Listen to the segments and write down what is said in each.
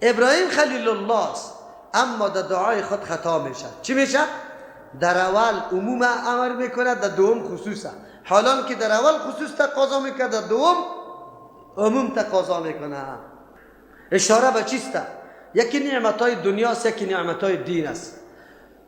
ابراهیم خلیل الله است، اما در دعای خود خطا میشه. چی میشه؟ در اول عموم امر میکنه، در دوم خصوصه. حالان که در اول خصوص تقاضا میکنه، در دوم عموم تقاضا میکنه. اشاره به چیست؟ یکی نعمتهای دنیاست، یکی نعمتهای دین است.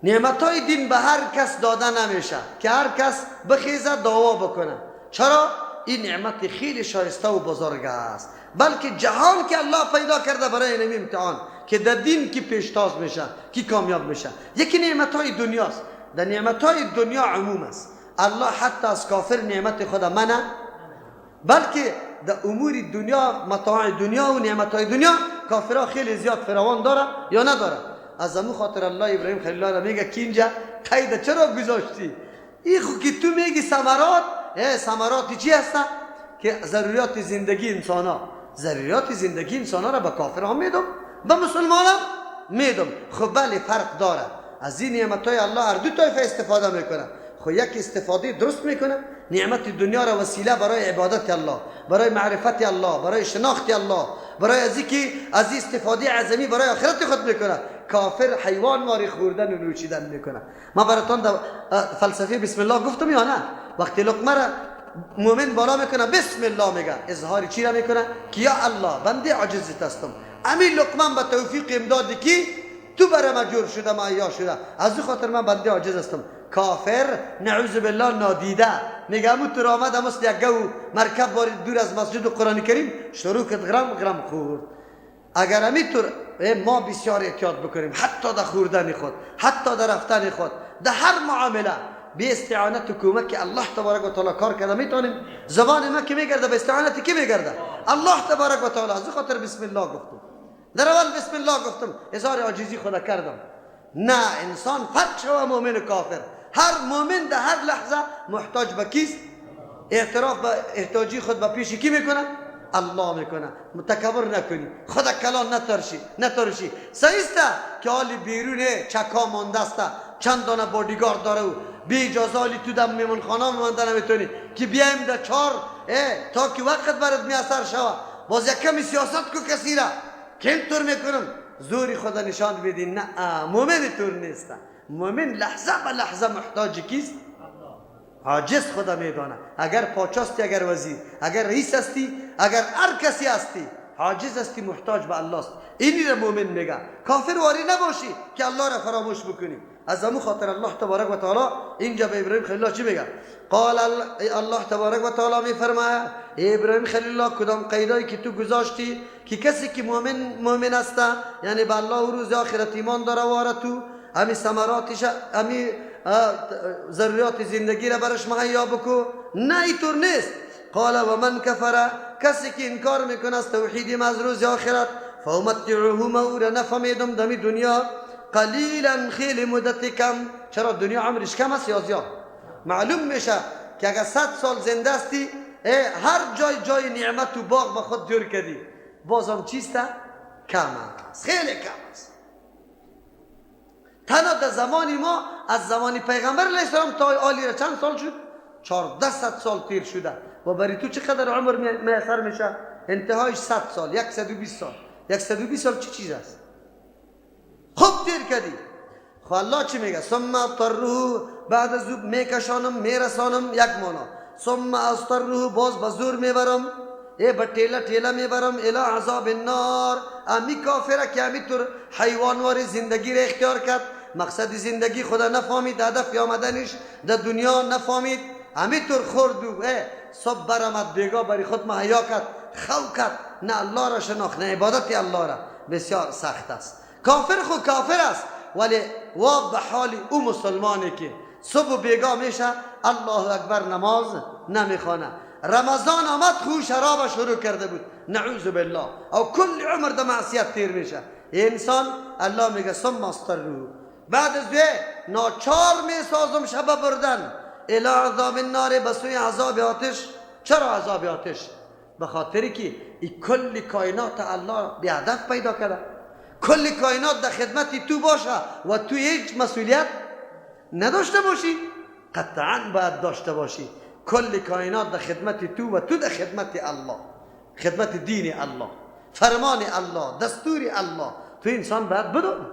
نعمتهای دین به هر کس داده نمیشه که هر کس بخیزه دعوا بکنه. چرا؟ این نعمت خیلی شایسته و بزرگ است، بلکه جهان که الله پیدا کرده برای این امتحان که در دین کی پیشتاز میشه، کی کامیاب میشه. یکی نعمتهای دنیاست. در نعمتهای دنیا عموم است. الله حتی از کافر نعمت خدا منه، بلکه در امور دنیا، متاع دنیا و نعمتهای دنیا کافرها خیلی زیاد فراوان داره یا نداره. از امو خاطر الله ابراهیم خلیل الله را میگه که اینجا قید چرا گذاشتی؟ این خو که تو میگی ثمرات، ثمرات چی هست؟ که ضروریات زندگی انسان ها، ضروریات زندگی انسان ها را به کافرها میدم، به مسلمان ها میدم. خب بله فرق داره. از این نعمت های الله هر دو طایفه استفاده میکنه. خب یک استفاده درست میکنه، نعمت دنیا را وسیله برای عبادت الله، برای معرفت الله، برای شناخت الله، برای از اینکه از استفاده اعظمی برای آخرت خود میکنه. کافر حیوان واری خوردن و نوشیدن میکنه. ما براتون در فلسفه بسم الله گفتم یا نه؟ وقتی لقمه را مؤمن بالا میکنه بسم الله میگه، اظهار چی را میکنه؟ که یا الله بنده عاجزت هستم، امین لقمه به توفیق امدادی کی تو برای من جور شده، مهیا شده، از او خاطر من بنده عاجز هستم. کافر نعوذ بالله نادیده میگه امو تو آمد مثل یک گو مرکب وارد دور از مسجد و قرآن کریم شروع کرد غرم غرم خورد. اگر امیطور ما بسیار احتیاط بکنیم، حتی در خوردن خود، حتی در رفتن خود، در هر معامله به استعانت و کمک الله تبارک و تعالی کار کرده میتونیم. زبان ما که میگرده به استعانت کی میگرده؟ الله تبارک و تعالی. از خاطر بسم الله گفتم، در اول بسم الله گفتم، اظهار عاجزی خدا کردم. نه، انسان فرق شوه مؤمن و کافر. هر مؤمن در هر لحظه محتاج به کیست؟ اعتراف به احتیاجی خود به پیش کی میکنه؟ الله میکنه. متکبر نکنی، خدا کلان نترشی، نترشی. صحیح که حالی بیرون چکا مانده است، چند دانه بادیگارد داره و بی اجازه حالی تو دم میمون خانه مانده نمیتونی که بیایم در چهار تا که وقت برات میسر شوه. باز یک کمی سیاست کو کسی را که اینطور میکنم زوری خدا نشان بدی. نه، مؤمن طور نیست. مؤمن لحظه به لحظه محتاج کیست؟ عاجز خدا میدانه. اگر پاچاستی، اگر وزیر، اگر رئیس هستی، اگر هر کسی هستی، عاجز هستی، محتاج به الله است. اینی را مؤمن میگه. کافر واری نباشی که الله را فراموش بکنی. از امو خاطر الله تبارک و تعالی اینجا به ابراهیم خلیل الله چی میگه؟ قال الله تبارک و تعالی میفرماید ابراهیم خلیل الله کدام قیدایی که تو گذاشتی که کسی که مؤمن است، یعنی به الله و روز آخرت ایمان داره، واره تو همی ثمراتش، همی ضروریات زندگی را برش مهیا بکو. نه، اینطور نیست. قال و من کفر، کسی که انکار میکنه از توحید از روز آخرت، فامتعه ما نفهمیدم دمی دنیا قلیلا خیلی مدت کم. چرا دنیا عمرش کم است یا زیاد؟ معلوم میشه که اگر 100 سال زنده هستی، هر جای جای نعمت و باغ به خود جور کردی، بازم چیست؟ کم است، خیلی کم است. تنها در زمان ما از زمان پیغمبر علیه السلام تا آلی را چند سال شد؟ 1400 سال تیر شده و برای تو چقدر عمر میسر میشه؟ انتهایش 100 سال، 120 سال. 120 سال چی چیز است؟ خوب تیر کردی. خب الله چی میگه؟ ثم اضطره، بعد از او میکشانم میرسانم، یک مانا. ثم اضطره، باز به زور میبرم، به ټیله ټیله میبرم، الی عذاب النار. امی کافره که امی طور حیوانوار زندگی را اختیار کرد، مقصد زندگی خدا نفهمید، هدف آمدنش در دنیا نفهمید، امی طور خورد و صبح برآمد بیگاه بری خود مهیا کرد، خو کرد، نه الله را شناخت نه عبادت الله را. بسیار سخت است. کافر خو کافر است، ولی وا به حال او مسلمانی که صبح و بیگاه میشه الله اکبر نماز نمیخوانه، رمضان آمد خو شراب شروع کرده بود، نعوذ بالله، او کل عمر در معصیت تیر میشه انسان. الله میگه ثم اضطره، بعد از ناچار میسازم شب بردن، الی عذاب النار، به سوی عذاب آتش. چرا عذاب آتش؟ به خاطری که ای کل کائنات الله بی هدف پیدا کرده، کل کائنات در خدمت تو باشه و تو هیچ مسئولیت نداشته باشی. قطعا باید داشته باشی. کل کائنات در خدمت تو و تو در خدمت الله، خدمت دین الله. فرمان الله، دستور الله، تو انسان باید بدون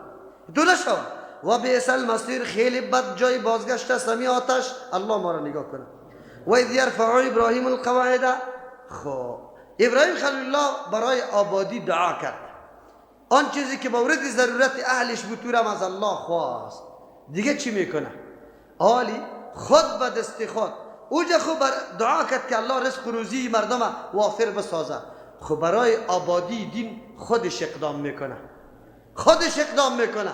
تو نشو. و بئس المصیر، خیلی بد جای بازگشت است همی آتش. الله ما را نگاه کنه. و اذ یرفع ابراهیم القواعد. خب ابراهیم خلیل الله برای آبادی دعا کرد، آن چیزی که مورد ضرورت اهلش بود تو را از الله خواست. دیگه چی میکنه؟ آلی خود به دست خود اوجا خب دعا کرد که الله رزق و روزی مردم وافر بسازه. خب برای آبادی دین خودش اقدام میکنه، خودش اقدام میکنه.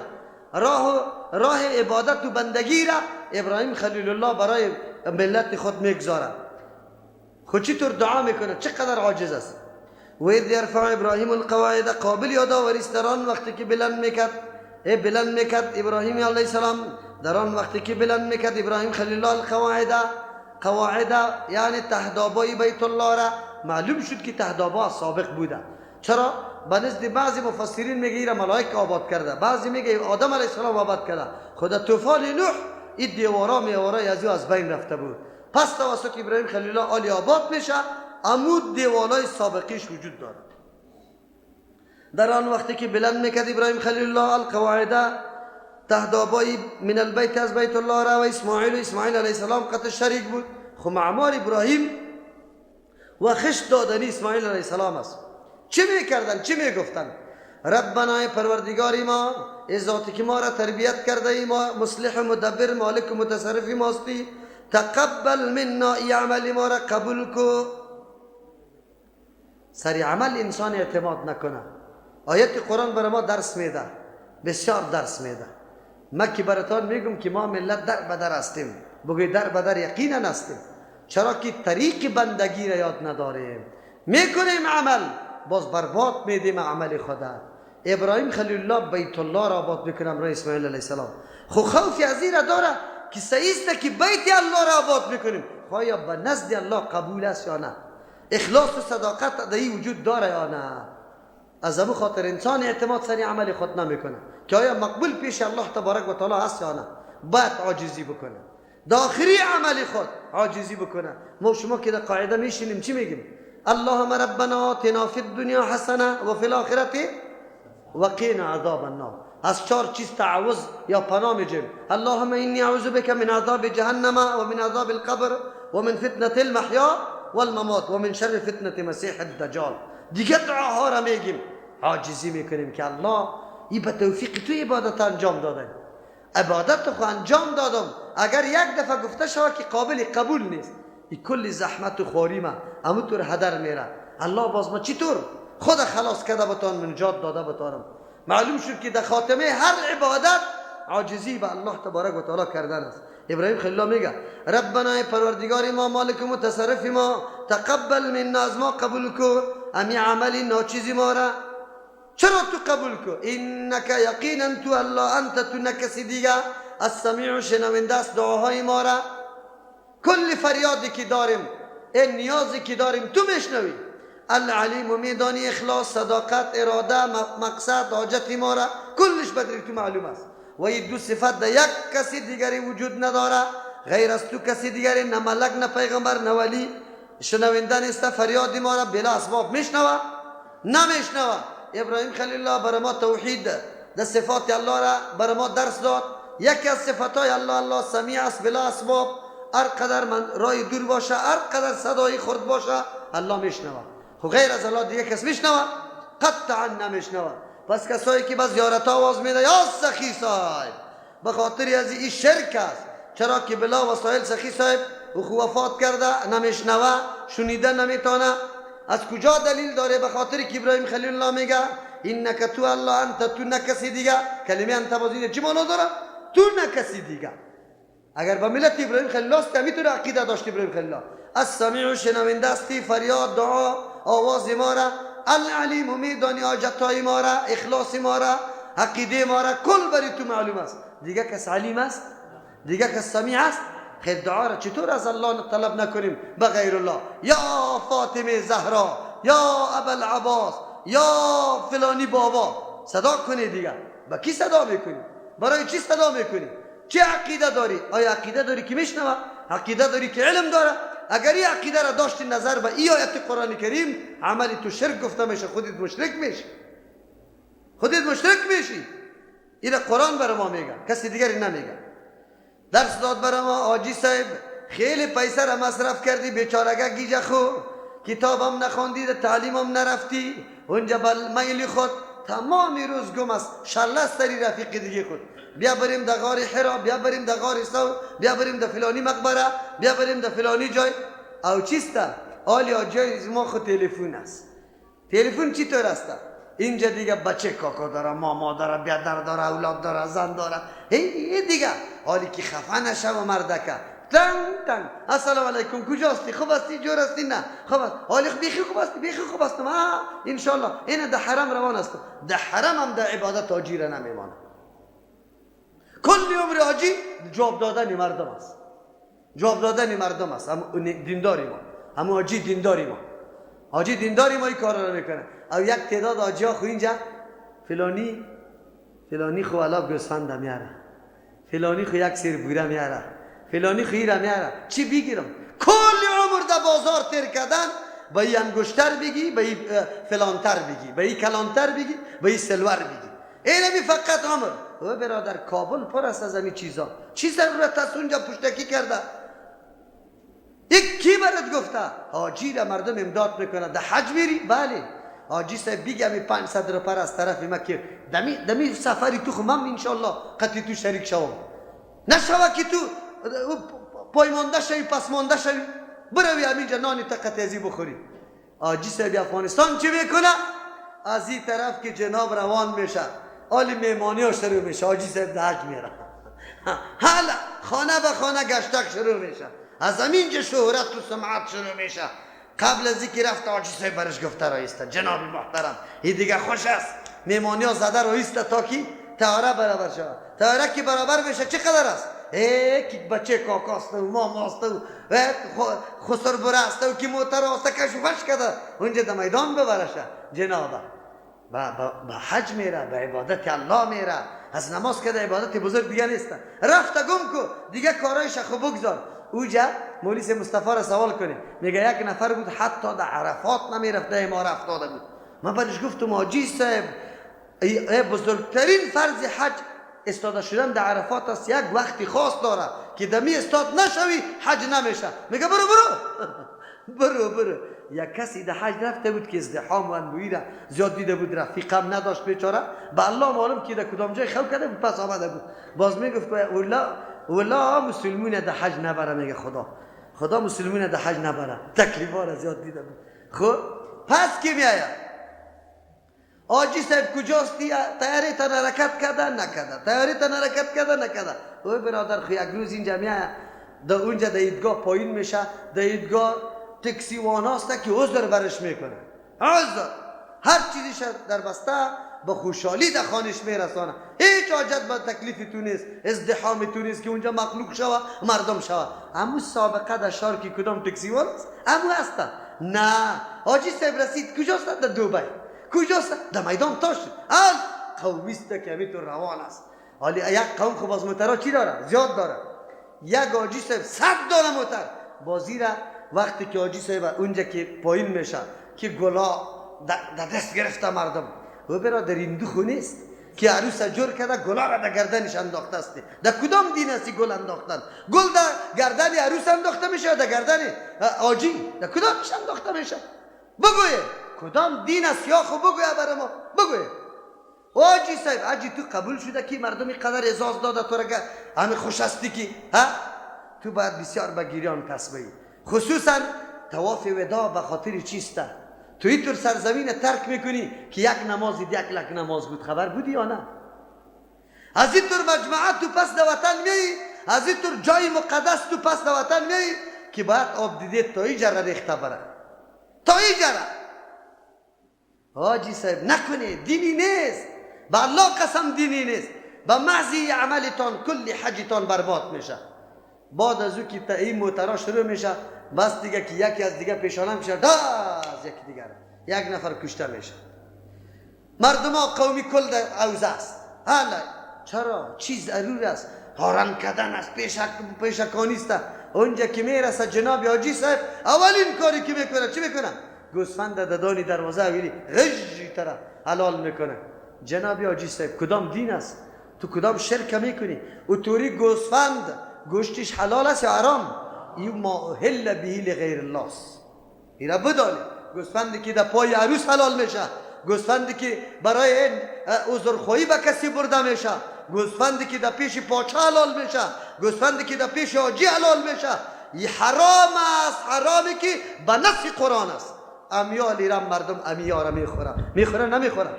راه عبادت و بندگی را ابراهیم خلیل الله برای ملت خود میگذاره. خود چطور دعا میکنه، چقدر عاجز است. و اذ یرفع ابراهیم القواعد، قابل یادآوری است در آن وقتی که بلند میکرد، بلند میکرد ابراهیم علیه السلام، در آن وقتی که بلند میکرد ابراهیم خلیل الله القواعد، قواعد یعنی تهدابای بیت الله را. معلوم شد که تهدابا سابق بوده. چرا؟ به نزد بعضی مفسرین میگه ایره ملائک آباد کرده، بعضی میگه آدم علیه السلام آباد کرده. خدا طوفان نوح این دیوارا میوارای از او از بین رفته بود. پس توسط ابراهیم خلیل الله آلی آباد میشه، عمود دیوالای سابقیش وجود داره. در آن وقتی که بلند میکرد ابراهیم خلیل الله القواعد، تهدابای من البیت از بیت الله را، و اسماعیل و اسماعیل علیه السلام قطع شریک بود. خب معمار ابراهیم و خشت دادنی اسماعیل علیه السلام است. چی میکردن؟ چی میگفتن؟ ربنا پروردگاری ما، ذاتی که ما را تربیت کرده ای، ما مصلح و مدبر مالک و متصرف ماستی، تقبل منا، ای عمل ما را قبول کو. سری عمل انسان اعتماد نکنه. آیت قرآن برای ما درس میده، بسیار درس میده. من که براتان میگم که ما ملت در بدر هستیم، بگوی در بدر یقینا هستیم، چرا که طریق بندگی را یاد نداریم. میکنیم عمل، باز برباد میدیم عمل خدا. ابراهیم خلیل الله بیت الله را آباد میکنم رای اسماعیل علیه السلام. خو خوفی از این را داره که صحیح است که بیت الله را آباد میکنیم، آیا به نزد الله قبول است یا نه؟ اخلاص و صداقت در این وجود داره یا نه؟ از همون خاطر انسان اعتماد سر عمل خود نمیکنه که آیا مقبول پیش الله تبارک و تعالی هست یا نه. باید عاجزی بکنه، داخلی عمل خود عاجزی بکنه. ما شما که در قاعده میشینیم چی میگیم؟ اللهم ربنا آتنا فی الدنیا حسنه و فی الاخرة وقنا عذاب النار. از چهار چیز تعوذ یا پناه میجیم. اللهم انی اعوذ بک من عذاب جهنم و من عذاب القبر و من فتنة المحیا والممات و من شر فتنة مسیح الدجال. دیگه دعاها را میگیم، عاجزی میکنیم که الله ای به توفیق تو عبادت انجام دادن، عبادت خو انجام دادم، اگر یک دفعه گفته شود که قابل قبول نیست، ای کل زحمت و خواری ما همونطور هدر میره. الله باز ما چطور خدا خلاص کرده بتانم، نجات داده بتانم. معلوم شد که در خاتمه هر عبادت عاجزی به الله تبارک و تعالی کردن است. ابراهیم خلیل الله میگه ربنا پروردگار ما، مالک متصرف ما، تقبل منا، از ما قبول کو امی عمل ناچیزی ما را. چرا تو قبول کو؟ انک یقینا تو الله انت، تو نکسی دیگه، السمیع شنونده است دعاهای ما را. کل فریادی که داریم، این نیازی که داریم تو میشنوی. العلیم میدانی اخلاص، صداقت، اراده، مقصد، حاجت ما را کلش بدری تو معلوم است. و این دو صفت در یک کسی دیگری وجود نداره غیر از تو کسی دیگری، نه ملک نه پیغمبر نه ولی. شنونده نیست فریاد ما را بلا اسباب میشنوه نمیشنوه. ابراهیم خلیل الله برای ما توحید در صفات الله را برای ما درس داد. یکی از صفاتهای الله، الله سمیع است بلا اسباب. هر قدر من رای دور باشه، هر قدر صدای خرد باشه، الله میشنوه. خو غیر از الله دیگه کس میشنوه؟ قطعا نمیشنوه. پس کسایی که به زیارت آواز میده یا سخی صاحب، به خاطر از این شرک است، چرا که بلا وسایل سخی صاحب او خو وفات کرده، نمیشنوه، شنیده نمیتونه. از کجا دلیل داره؟ به خاطر که ابراهیم خلیل الله میگه انک تو الله انت، تو نه کسی دیگه. کلمه انت باز چی معنا داره؟ تو نه کسی دیگه. اگر به ملت ابراهیم خلیل الله است، میتونه عقیده داشت ابراهیم خلیل الله. السمیع شنونده استی فریاد، دعا، آواز ما را. العلیم میدانی حاجتهای ما را، اخلاص ما را، عقیده ما را، کل بری تو معلوم است. دیگه کس علیم است؟ دیگه کس سمیع است؟ خیر دعا را چطور از الله طلب نکنیم به غیر الله؟ یا فاطمه زهرا، یا ابوالعباس، یا فلانی بابا صدا کنی دیگه. با کی صدا میکنی؟ برای چی صدا میکنی؟ چه عقیده داری؟ آیا عقیده داری که میشنوه؟ عقیده داری که علم داره؟ اگر این عقیده را داشتی نظر به این آیت قرآن کریم، عمل تو شرک گفته میشه، خودت مشرک میشی، خودت مشرک میشی. این قرآن برای ما میگه، کسی دیگری نمیگه. درس داد برای ما حاجی صاحب، خیلی پیسه را مصرف کردی بیچارگه گیجه خو، کتابم نخوندی، تعلیمم نرفتی، اونجا بل میل خود تمام روز گم است، شله سری رفیق دیگه خود. بیا بریم در غار حرا، بیا بریم در غار سو، بیا بریم در فلانی مقبره، بیا بریم در فلانی جای. او چیست؟ آلی جای ما خود تلفن است. تلفن چطور است؟ اینجا دیگه بچه کاکا داره، ماما داره، بیادر داره، اولاد داره، زن داره، هی دیگه. حالی که خفه نشه و مردکه تنگ تنگ السلام علیکم، کجاستی؟ خوب هستی؟ جور هستی؟ نه خوب هست. حالی بیخی خوب هستی؟ بیخی خوب هستم انشالله. اینه در حرم روان هستم، در حرم هم در عبادت حاجی را نمیمانه. کل عمر حاجی جواب دادن مردم است، جواب دادن مردم است. هم دینداری ما، هم حاجی دینداری ما، حاجی دینداری ما این کار را میکنه. او یک تعداد حاجی ها خو اینجا فلانی فلانی خو علا گوسفند میاره، فلانی خو یک سیر بوره میاره، فلانی خو ایره میاره، چی بگیرم؟ کل عمر در بازار تیر کردن، به این انگشتر بگی، به این فلانتر بگی، به این کلانتر بگی، به این سلور بگی. اینمی فقط عمر. او برادر کابل پر است از همین چیزا. چی ضرورت است اونجا پشتکی کرده؟ یک کی برات گفته؟ حاجی را مردم امداد میکنه. در حج میری؟ بله. حاجی صاحب بگه می 500 روپیه از طرف ما که دمی سفری تو خو من انشالله قطعی تو شریک شوم. نشوه که تو پایمانده شوی، پسمانده شوی، بروی همینجا نان تا قطعی بخوری. حاجی صاحب افغانستان چی میکنه؟ از این طرف که جناب روان میشه، حالی میمانی ها شروع میشه، حاجی صاحب در حج میره. حالا خانه به خانه گشتک شروع میشه، از همینجا شهرت و سمعت شروع میشه. قبل از اینکه رفت حاجی صاحب برش گفته رایسته جناب محترم این دیگه خوش است. میمانی ها زده رایسته تا کی طیاره برابر شود. طیاره که برابر میشه چقدر است؟ که بچه کاکاست و ماماست و خسر بره است و که موتر است کشفش کرده اونجا در میدان ببرشه. جناب به حج میره، به عبادت الله میره، از نماز که عبادت بزرگ دیگه نیست. رفت گم کو دیگه کارایش خو بگذار. اوجا مولیس مصطفی را سوال کنه، میگه یک نفر بود حتی در عرفات نمیرفت، در اماره افتاده بود. من برش گفتم حاجی صاحب بزرگترین فرض حج استاده شدن در عرفات است، یک وقتی خاص داره که دمی استاد نشوی حج نمیشه. میگه برو برو برو برو. یک کسی در حج رفته بود که ازدحام و انبویی را زیاد دیده بود، رفیقم نداشت بیچاره، به الله معلوم که در کدام جای خو کرده بود، پس آمده بود. باز میگفت والله مسلمون در حج نبره. میگه خدا خدا مسلمون در حج نبره، تکلیفا را زیاد دیده بود. خب پس کی میآید؟ حاجی صاحب کجاستی؟ طیاره تان حرکت کرده نکرده، طیاره تان حرکت کرده نکرده. او برادر خو یک روز اینجا میآید، در اونجا در عیدگاه پایین میشه، در عیدگاه تکسی واناست که عذر برش میکنه، عذر هر چیزیش در بسته با خوشحالی در خانش میرسانه. هیچ حاجت به تکلیف تو نیست، ازدحام تو نیست که اونجا مخلوق شوه مردم شوه. امو سابقه در شهر که کدام تکسی وان است امو هست. نه حاجی صاحب رسید کجاست؟ در دوبی. کجاست؟ در میدان تاش. ال قومیست که همینطور روان است. حالی یک قوم خب از موترها چی داره؟ زیاد داره. یک حاجی صاحب 100 دانه موتر بازی را وقتی که حاجی صاحب اونجا که پایین میشه که گلا در دست گرفته مردم، و برادر این دو خو نیست که عروس جور کرده گلا را در گردنش انداخته است. در کدام دین است گل انداختن؟ گل در گردن عروس انداخته میشه، در گردن حاجی در کدامش انداخته میشه؟ بگوی کدام دین است یا خو بگوی برای ما بگوی. حاجی صاحب حاجی تو قبول شده که مردم قدر اعزاز داده تو را همه خوش هستی که ها؟ تو باید بسیار به گریان کسبی، خصوصا طواف وداع به خاطر چیست؟ تو اینطور سرزمین ترک میکنی که یک نماز یک لک نماز بود، خبر بودی یا نه؟ از اینطور مجمعه تو پس در وطن میایی، از اینطور جای مقدس تو پس در وطن میایی که باید آب دیده تا اینجا را ریخته بره، تا اینجا را. حاجی صاحب نکنه، دینی نیست، به الله قسم دینی نیست. به محض عملتان کل حجتان برباد میشه. بعد از او که این موترا شروع میشه، بس دیگه که یکی از دیگه پیشانه میشه، از یکی دیگر یک نفر کشته میشه. مردم ها قومی کل در عوض است. حالا چرا؟ چیز ضرور است. هارن کردن است، پیشکانی است. اونجا که میرسه جناب حاجی صاحب، اولین کاری که میکنه چی میکنه؟ گوسفند ددانی دروازه اولی غژی طرف حلال میکنه. جناب حاجی صاحب کدام دین است؟ تو کدام شرک میکنی؟ او توری گوسفند گوشتش حلال است یا حرام؟ این ما اهل به لغیر الله است. اینا بدانی گوسفندی که در پای عروس حلال میشه، گوسفندی که برای عذرخواهی به کسی برده میشه، گوسفندی که در پیش پاچه حلال میشه، گوسفندی که در پیش حاجی حلال میشه، این حرام است. حرامی که به نص قرآن است. امیال ایران مردم امیارا میخوره، میخوره نمیخوره.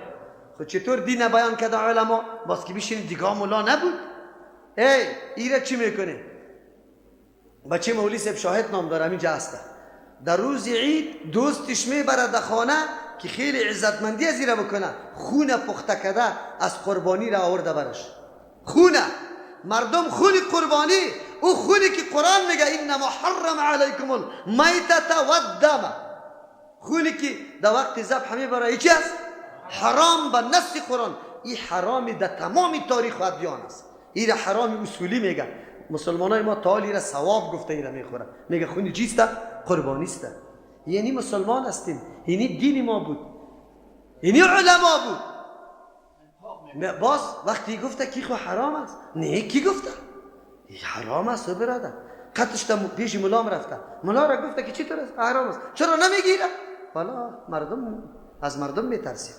خب چطور دین بیان کرده علما؟ باز که بشینی دیگه مولا نبود. ای ایره چی میکنه؟ بچه مولی صاحب شاهد نام داره، همینجا هسته. در روز عید دوستش میبره در خانه که خیلی عزتمندی از ایره بکنه، خونه پخته کرده از قربانی را آورده برش. خونه مردم خون قربانی، او خونی که قرآن میگه انما حرم علیکم المیتة والدم، خونی که در وقت ذبح میبره چی است؟ حرام به نص قرآن. این حرامی در تمام تاریخ و ادیان است. این حرام اصولی میگه. مسلمانای ما تا حال را ثواب گفته ایره میخوره، میگه خون چیست؟ قربانی است. یعنی مسلمان هستیم، یعنی دین ما بود، یعنی علما بود. باز وقتی گفته کی خو حرام است، نه کی گفته حرام است برادر؟ قطش پیش ملام رفته، ملا را گفته که چطور است؟ حرام است. چرا نمیگیره؟ والا مردم از مردم میترسید.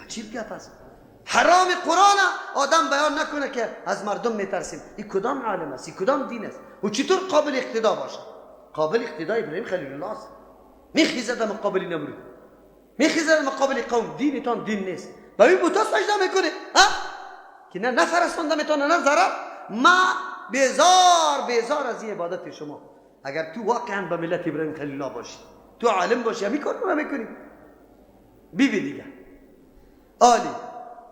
عجیب گپ است. حرام قرآن آدم بیان نکنه که از مردم میترسیم. این کدام عالم است؟ این کدام دین است؟ و چطور قابل اقتدا باشه؟ قابل اقتدا ابراهیم خلیل الله است. میخیزد در مقابل نمرود، میخیزد در مقابل قوم. دینتان دین نیست. به این بوتا سجده میکنه ها که نه نفرستانده میتونه نه ضرر. ما بیزار بیزار از این عبادت شما. اگر تو واقعا به ملت ابراهیم خلیل الله باشی، تو عالم باشی، همین کار رو میکنی. بی بی دیگه عالی.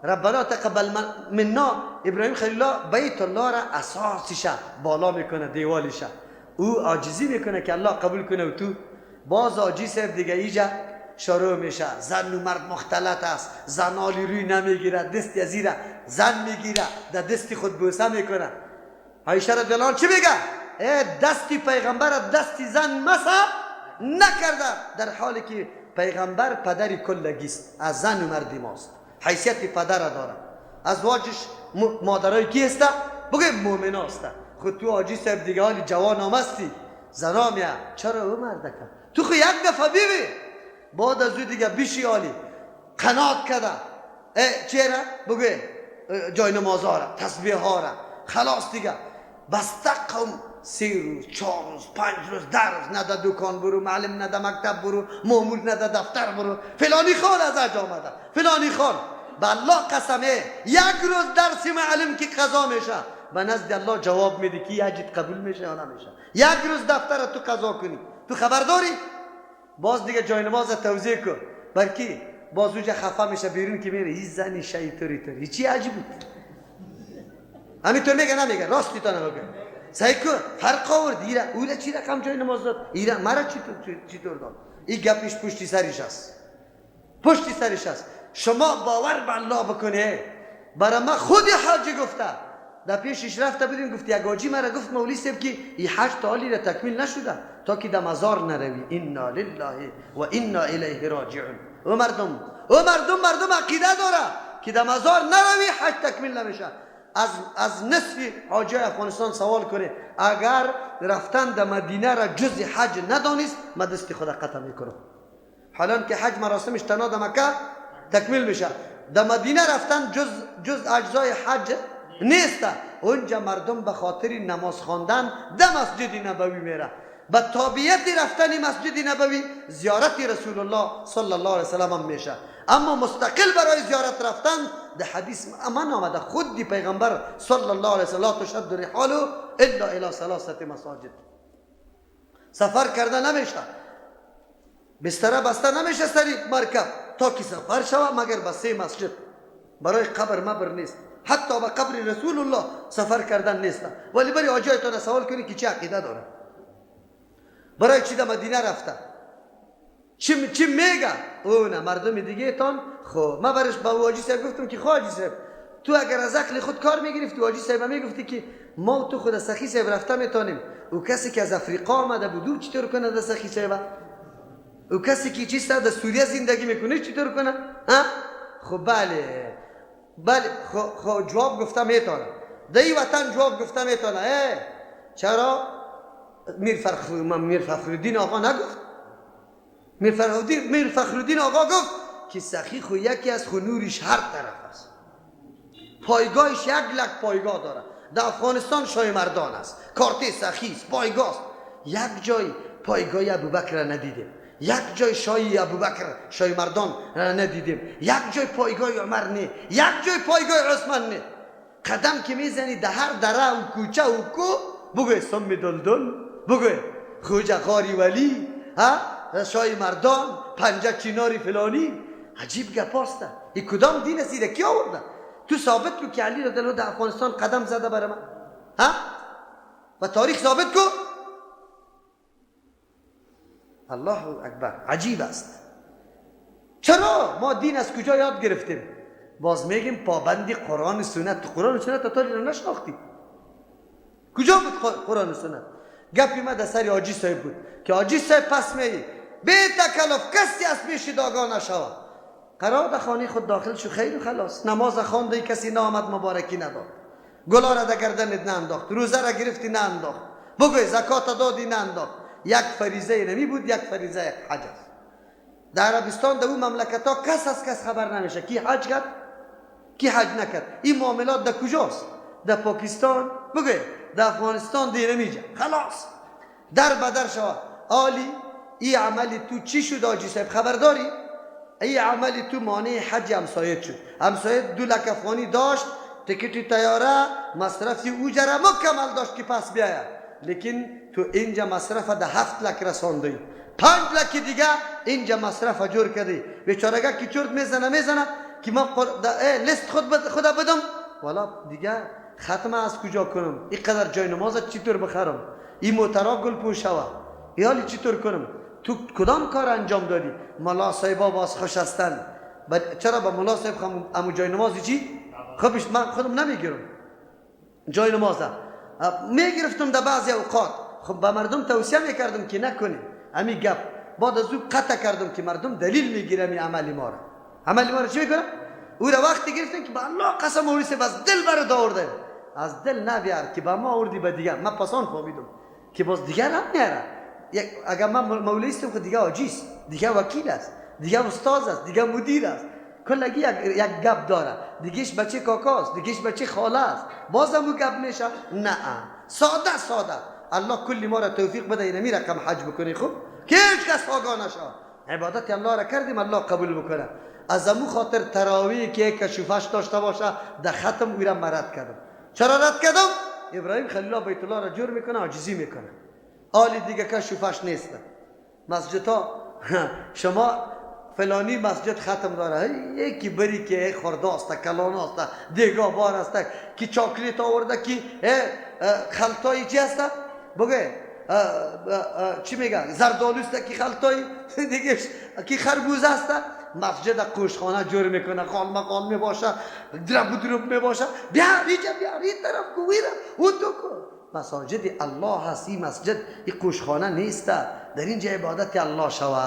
ربنا تقبل منا. ابراهیم خلیل الله بیت الله را اساسش بالا میکنه، دیوالش. او عاجزی میکنه که الله قبول کنه. و تو باز عاجزی صاحب دیگه ایجا شروع میشه. زن و مرد مختلط است، زن آلی روی نمیگیره، دستی از ایره زن میگیره، در دستی خود بوسه میکنه. عایشه رضی الله عنها چی میگه؟ دستی پیغمبر دستی زن مسه نکرده، در حالی که پیغمبر پدر کلگیست، از زن و مرد ماست، حیثیت پدر داره. ازواجش مادرای کی هسته؟ بگه مؤمنا هسته. خود تو حاجی صاحب دیگه حالی جوان هم هستی، زنا میه، چرا او مردکه؟ تو خو یک دفعه بیوی، بعد از او دیگه بیشی حالی قنات کرده، چرا؟ بگه جای نمازها را، تسبیح ها را، خلاص دیگه بسته قوم. 3 روز، 4 روز، 5 روز، 10 روز نه در دکان برو، معلم نه در مکتب برو، مامور نه در دفتر برو، فلانی خان از حج آمده، فلانی خان. به الله قسمه یک روز درس معلم که قضا میشه به نزد الله جواب میده که حجت قبول میشه یا نمیشه. یک روز دفتر تو قضا کنی، تو خبر داری؟ باز دیگه جای نماز توزیع کن، بلکه باز اونجا خفه میشه بیرون که میره هیچ زنی شیطوری توری چی عجیب بود. همینطور میگه نمیگه؟ راستی تا نمیگه. سعی کن فرق آورد. ایره اوله چی رقم جای نماز داد، ایره مرا چطور داد؟ این گپش پشتی سرش است، پشتی سرش است. شما باور به الله بکنه. برای ما خود حاجی گفته، در پیشش رفته بودیم، گفت یک حاجی مرا گفت مولی صاحب که این حج تا حالی را تکمیل نشده تا که در مزار نروی. انا لله و انا الیه راجعون. او مردم، او مردم، مردم عقیده داره که در مزار نروی حج تکمیل نمیشه. از نصف حاجی افغانستان سوال کنه اگر رفتن در مدینه را جز حج ندانست، ما دست خدا قطع میکنم. حالا که حج مراسمش تنها در مکه تکمیل میشه، در مدینه رفتن جز اجزای حج نیست. اونجا مردم به خاطر نماز خواندن در مسجد نبوی میره، به تابعیت رفتن مسجد نبوی زیارت رسول الله صلی الله علیه وسلم هم میشه. اما مستقل برای زیارت رفتن ده حدیث امان آمده خود دی پیغمبر صلی الله علیه وسلم لا تشد رحال الا الى ثلاثه مساجد. سفر کرده نمیشه، بستره بسته نمیشه سری مرکب تا که سفر شوه مگر به 3 مسجد. برای قبر مبر نیست، حتی به قبر رسول الله سفر کردن نیست. ولی برای آجایتان سوال کنی که چه عقیده داره، برای چی در مدینه رفته، چی میگه؟ او نه مردم دیگه تان. خب من برش با حاجی صاحب گفتم که خب حاجی صاحب تو اگر از عقل خود کار میگرفتی حاجی صاحب میگفتی که ما تو خود سخی صاحب رفته میتونیم، او کسی که از افریقا آمده بود او چطور کنه در سخی صاحب؟ او کسی که چیست در سوریه زندگی میکنه چطور کنه؟ ها؟ خب بله بله، خب جواب گفته میتونه، در این وطن جواب گفته میتونه. چرا میر فخرالدین آقا نگفت؟ میر فخرالدین آقا گفت که سخی خو یکی از خنورش هر طرف است، پایگاهش 1 لک پایگاه داره، در افغانستان شای مردان است، کارت سخی است، پایگاه است. یک جای پایگاه ابوبکر را ندیدیم، یک جای شای ابوبکر شای مردان را ندیدیم، یک جای پایگاه عمر نه، یک جای پایگاه عثمان نه. قدم که میزنی در هر دره و کوچه و کو بگوی سم دلدل، بگوی خوجه غاری ولی، ها شای مردان، پنجه چیناری فلانی. عجیب گپاسته. این کدام دین است؟ کی آورده؟ تو ثابت کو که علی رضی الله در افغانستان قدم زده برای من، ها؟ و تاریخ ثابت کو. الله اکبر، عجیب است. چرا ما دین از کجا یاد گرفتیم؟ باز میگیم پابندی قرآن و سنت. قرآن و سنت تا نشناختی. کجا بود قرآن و سنت؟ گپی ما در سر حاجی صاحب بود که حاجی صاحب پس می بی تکلف کسی از پیش داگاه نشود. قرار در خانه خود داخل شو، خیر و خلاص. نماز خوانده کسی نامد مبارکی نداد، گلا را در گردنت نانداخت، روزه را گرفتی نانداخت، بگوی زکات دادی نانداخت. یک فریضه نمی بود، یک فریضه یک حج است. در عربستان در اون مملکت ها کس از کس خبر نمیشه کی حج کرد کی حج نکرد. این معاملات در کجاست؟ در پاکستان، بگوی در افغانستان دیره میجه. خلاص در بدر شود. آلی ای عملی تو چی شد حاجی صاحب خبرداری؟ ای عملی تو مانع حج همسایت شد. همسایت 2 لک افغانی داشت، تکت طیاره مصرف او جره مکمل داشت که پس بیاید، لیکن تو اینجا مصرف ده 7 لک رساندی، 5 لک دیگه اینجا مصرف جور کردی. بیچارگه که چرت میزنه که من لست خود بدم، والا دیگه ختم از کجا کنم؟ اینقدر جای نماز چطور بخرم؟ این موترا گل پوشوه یالی چطور کنم؟ تو کدام کار انجام دادی؟ ملا صاحبا باز خوش هستند. چرا با ملا صاحب امو جای نمازی چی؟ خبش من خودم نمیگیرم جای نمازه، میگرفتم در بعضی اوقات. خب به مردم توصیه میکردم که نکنیم امی گپ. بعد از او قطع کردم که مردم دلیل میگیره می عمل ما را. عمل ما را چی میکنه؟ او را وقتی گرفتن که به الله قسم اوری از دل برات آورده، از دل نبیار که به ما آوردی به دیگر. من پسان فهمیدم که باز دیگر هم میاره. اگر من مولوی هستم خود دیگه حاجی است، دیگه وکیل است، دیگه استاد است، دیگه مدیر است، کلگی یک گپ داره، دیگهش بچه کاکاست، دیگهش بچه خاله است، بازم او گپ میشه. نه، ساده ساده. الله کلی ما را توفیق بده اینمی رقم حج بکنی. خوب که هیچ کس آگاه نشه. عبادت الله را کردیم، الله قبول بکنه. از امو خاطر تراویح که کشوفش داشته باشه در ختم او را مرد کردم. چرا رد کردم؟ ابراهیم خلیل الله بیت الله را جور میکنه، عاجزی میکنه. آلی دیگه کشوفش نیست. مسجدها شما فلانی مسجد ختم داره، یکی بری که خورده است، کلان است، دیگه بار است، کی چاکلیت آورده، کی خلطای چی است، بگه چی میگه زردآلو است، کی خلطای دیگه، کی خربوزه است. مسجد قوشخانه جور میکنه، قال مقال میباشه، درب و دروب میباشه. بیا اینجا، بیا این طرف کو، او تو کو. مساجد الله هست، این مسجد این قوشخانه نیست. در اینجا عبادت الله شوه.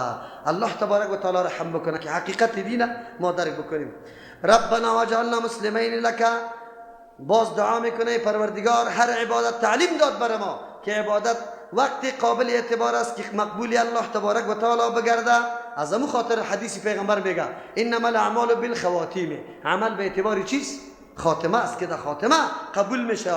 الله تبارک و تعالی رحم بکنه که حقیقت دین ما درک بکنیم. ربنا واجعلنا مسلمین لک. باز دعا میکنه پروردگار هر عبادت تعلیم داد بر ما که عبادت وقتی قابل اعتبار است که مقبولی الله تبارک و تعالی بگرده. از امو خاطر حدیث پیغمبر میگه انما الاعمال بالخواتیم، عمل به اعتبار چیست؟ خاتمه است که در خاتمه قبول میشه.